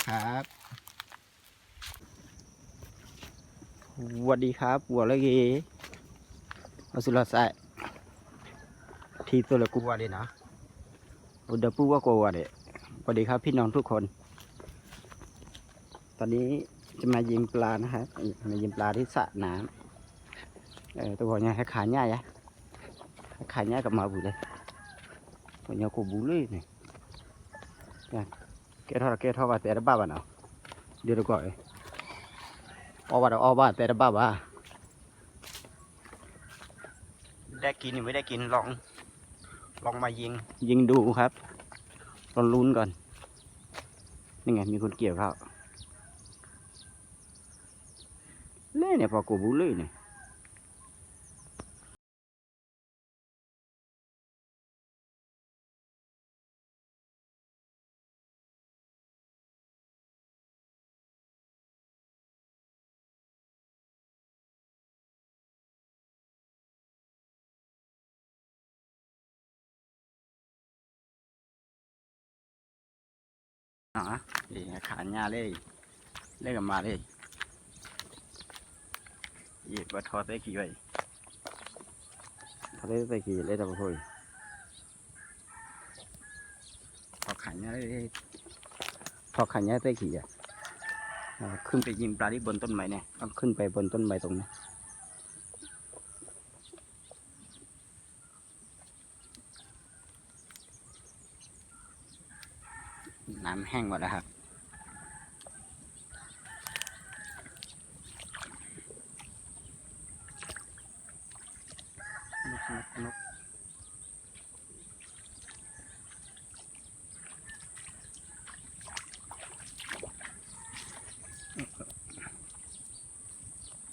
ครับ สวัสดีครับ ပှၤလၢဂ့ၤ အစုလီၤစဲး ထံသိလၢကူဝါဒံးနီၤ အိၣ်ဒီးပုၢ်ဝဲၢ်ကိးဂၤဒဲး สวัสดีครับพี่น้องทุกคน ตอนนี้จะมายิงปลานะครับ มายิงปลาที่สระน้ำ เออ တဂီၤညါဟဲခးညၣ်ယါ ဟဲခးညၣ်ကမၤပူၤလဲၣ် တဂီၤညါကိးဘူးလၢန့ၣ် ကဲထီၣ်ကဲထီၣ်ဘၣ်တဲတဘၣ်ဘၣ်နီၤ ဒ်တကီၢ် အီၣ်ဘၣ်ဒီးအီၣ်ဘၣ်တဲတဘၣ်ဘၣ် ได้กินหรือไม่ได้กิน ลอง ลองมายิง ยิงดูครับ ลองลุ้นก่อน นี่ไง มีคนเกี่ยวข้าว เล่เนี่ย ปอกูบูเล่เนี่ย ခးညၣ်လၢ လၢကမၤလၢ ယပထီသ့ၣ်ခံဘၣ်အံၤ ထီသ့ၣ်ခံလၢတၢ်ပခိၣ်အံၤ ထီခးညၣ်လၢ ထီခးညၣ်သ့ၣ်ခံယါ ขึ้นไปยิงปลาที่บนต้นไม้เนี่ย ต้องขึ้นไปบนต้นไม้ตรงนี้ น้ำแห้งหมดแล้วครับ นก นก นก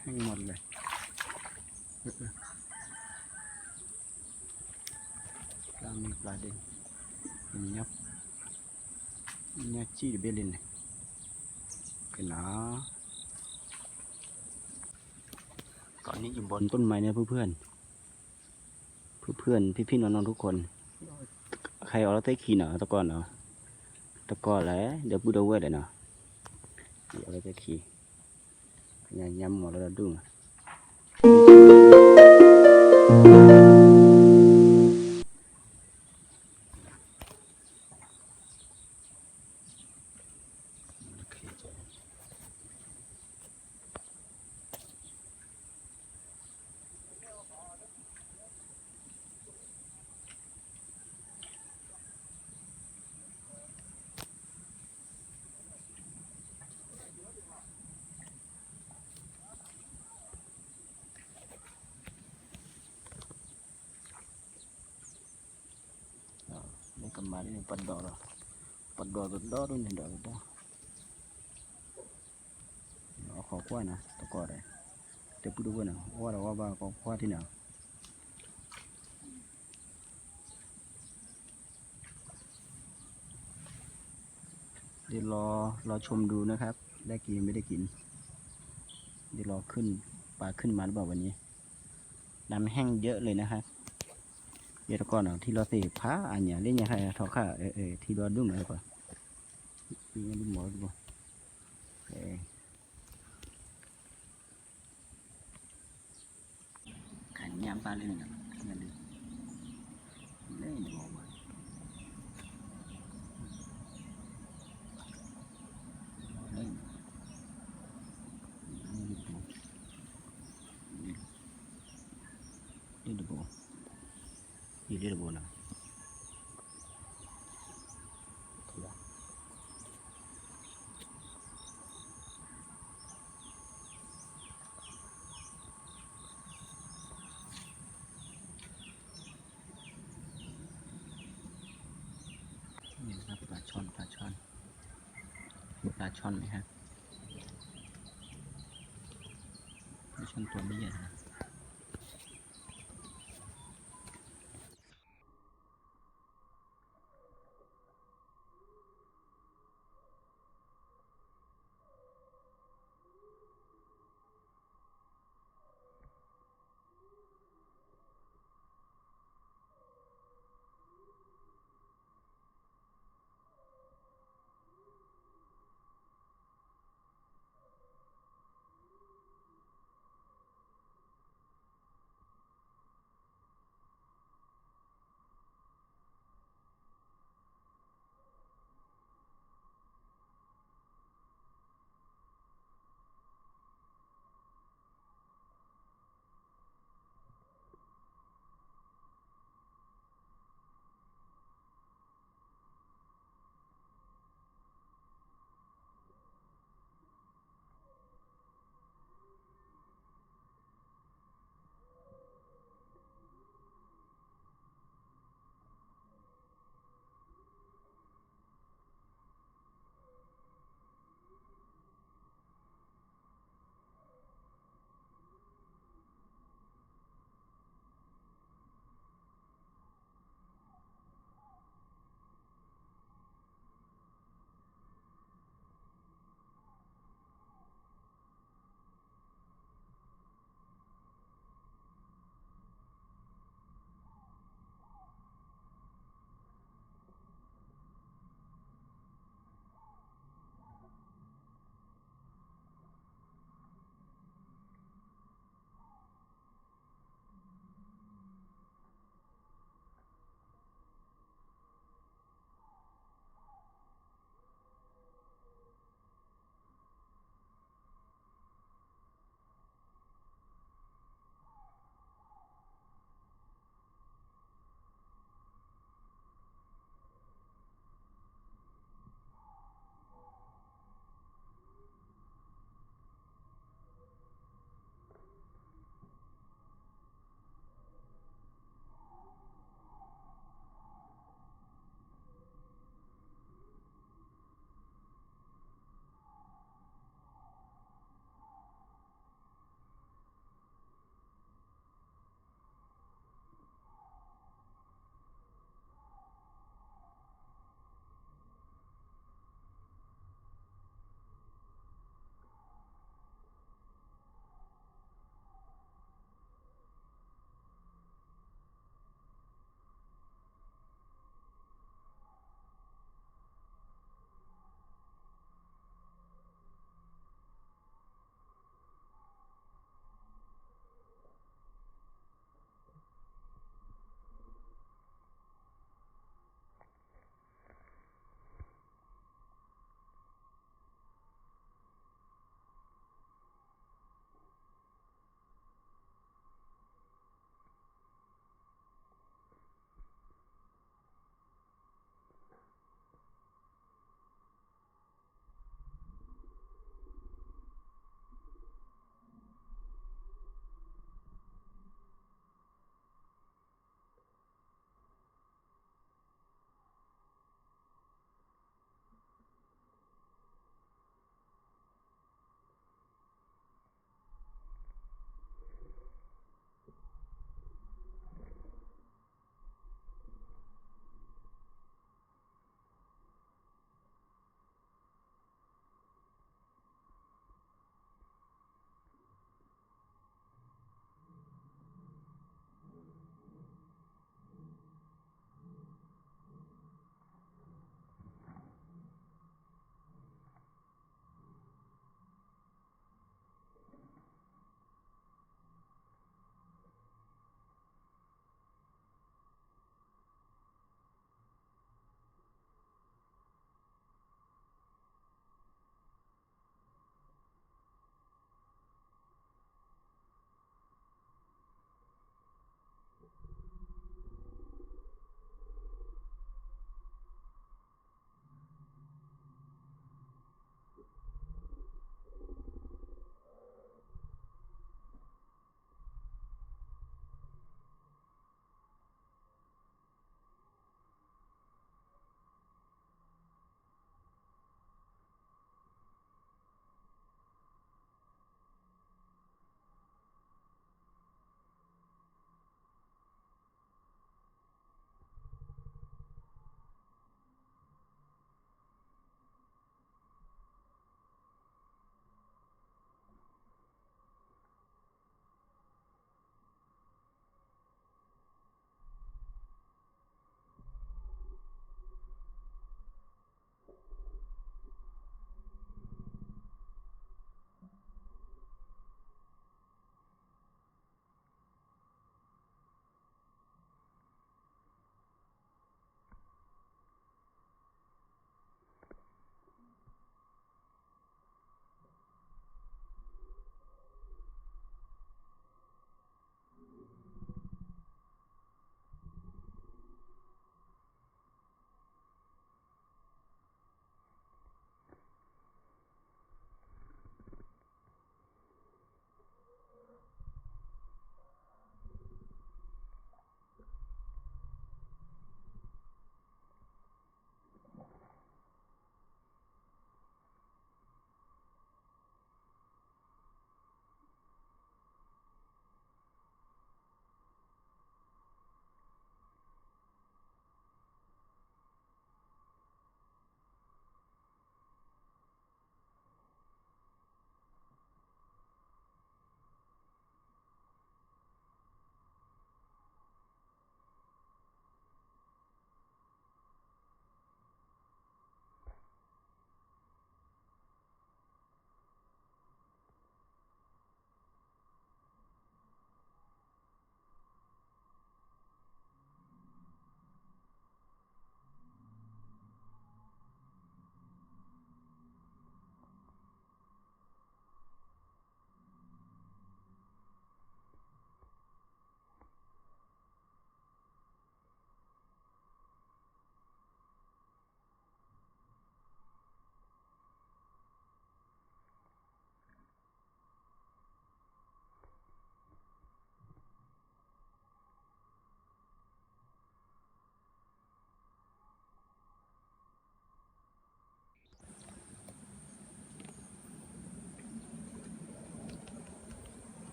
แห้งหมดเลย เออ เออ ปลา มีปลาเด่น มียับ มีจี้เบลิน โอเคนะ ตอนนี้อยู่บนต้นไม้เนี่ยเพื่อนๆ เพื่อนๆ พี่ๆ น้องๆ ทุกคน ใครเอารถไถขี่เนาะ ตะกอนเนาะ ตะกอนแหละ เดี๋ยวพูดเอาไว้เลยเนาะ เอารถไถขี่ ย้ำหมดแล้วดุ้ง မ့ၢ်ကမၤဒ်န့ၣ် ပှၤဒိးလီၤ, ပှၤဒိးတဒီဒ်န့ၣ်ဒီးတဒီ, အခိးကွၢ်နီၤ တကိးဒီး တပူၤတဝဲၢ်နီၤ အဝဲဒီးဝဲဘၣ်ကီကွၢ်ထံနီၤ เดี๋ยวรอ รอชมดูนะครับ ได้กินไม่ได้กิน เดี๋ยวรอขึ้น ปลาขึ้นมาหรือเปล่าวันนี้ น้ำแห้งเยอะเลยนะครับ เดี๋ยวก่อนนะ ที่รอเสพพาอันเนี้ยเล่นยังไงทอค่า เออ เออ ที่รอดุ้งหน่อยกว่า นี่ดูหมอดูบ่ เออ ခါညၣ်ဘၣ်လၢန့ၣ် လၢန့ၣ်ဘၣ်ဝဲ လၢန့ၣ်ဘၣ် လၢတဘိ လၢတဘိနီၤ นี่นะครับ ปลาช่อน ปลาช่อน ปลาช่อนไหมฮะ ปลาช่อนตัวไม่ใหญ่นะ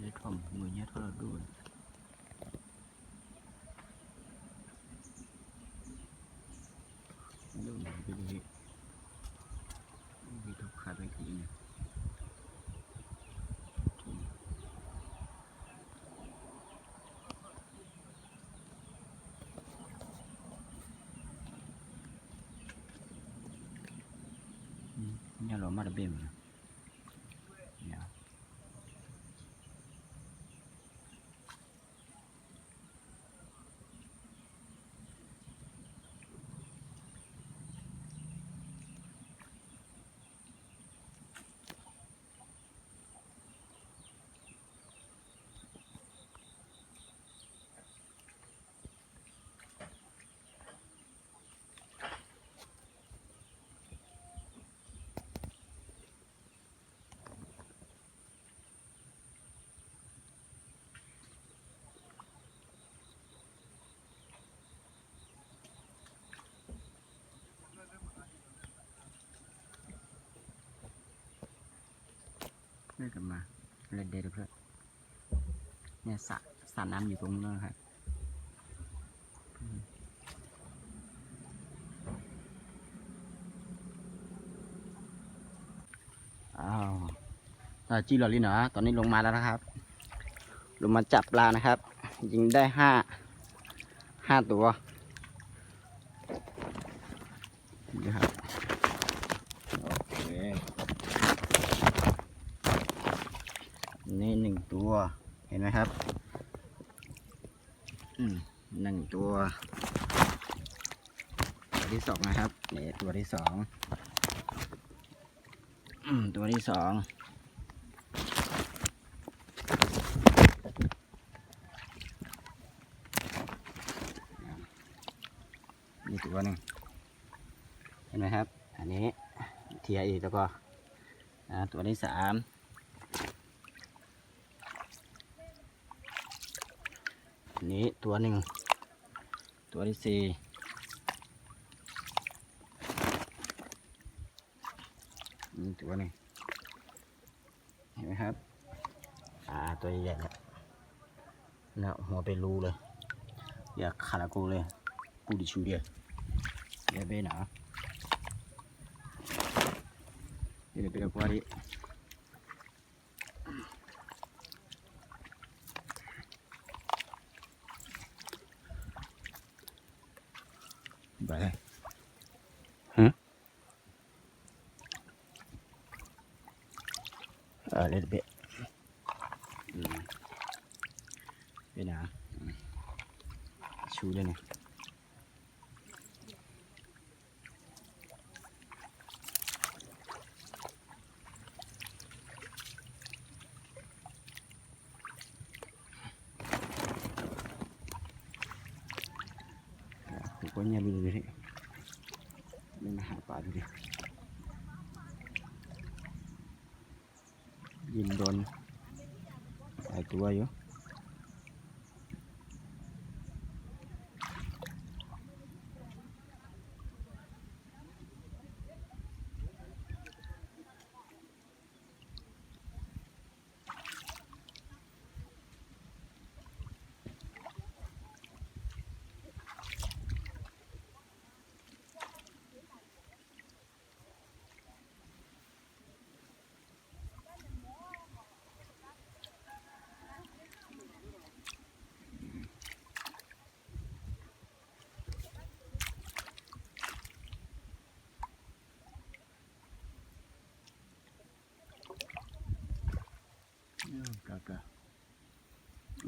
ထီၣ်မုၢ်ညါထီၣ်လီၤဒိၣ်ဝဲ, ဒိၣ်န့ၣ် ဒိၣ်ထီၣ်ခါတက့ၢ်န့ၣ် ညၣ်လီၤမးတဘ့ၣ်မး, นี่ก็มาเล่นเดทเพื่อนเนี่ยสระสระน้ำอยู่ตรงนู้นนะครับ อ้าว อ่า จี้หล่อลิ้นเหรอ ตอนนี้ลงมาแล้วนะครับ ลงมาจับปลานะครับ ยิงได้ห้า ห้าตัว นี่ครับ โอเค นี่หนึ่งตัว เห็นไหมครับ อืม หนึ่งตัว ตัวที่สองนะครับ นี่ตัวที่สอง อืม ตัวที่สอง นี่ตัวหนึ่ง เห็นไหมครับ อันนี้ เทียอีกแล้วก็ อ่า ตัวที่สาม อันนี้ตัวหนึ่ง ตัวที่สี่ นี่ตัวหนึ่ง เห็นไหมครับ ปลาตัวใหญ่ๆ เนี่ย นะ หัวเป็นรูเลย อย่าขาดกูเลย กูดิชูเดียว อย่าเบ้หนา นี่เป็นตัวนี้ ဘယ်လဲ ဟမ် A little bit. อืม เป็นหนา อืม ชูด้วยเนี่ย ผมก็เงียบไปเลย ไม่มาหาปลาดูดิ ยิงโดนหลายตัวอยู่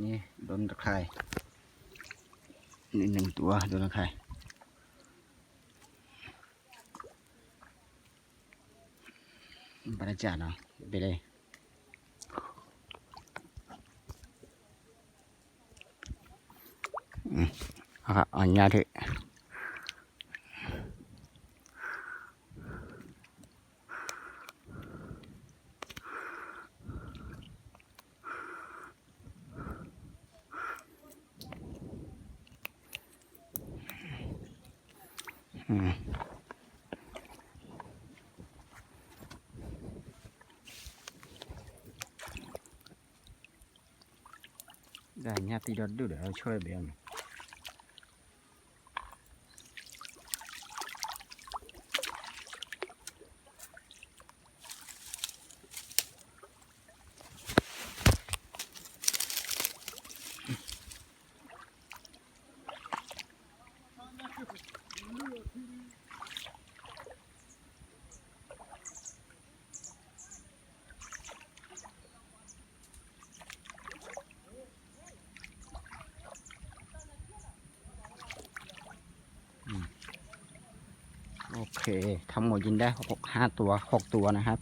นี่โดนตะข่าย นี่หนึ่งตัว โดนตะข่าย บรรยากาศเนาะ ไปเลย อืม เอาครับ เอาง่ายเถอะ อืม ညၣ်သံဒီဒူၣ်ဒီး အဝဲဆိၣ်ဝဲဘဲအီၤန့ၣ် โอเค ทั้งหมดยิงได้หก ห้าตัว หก ตัวนะครับ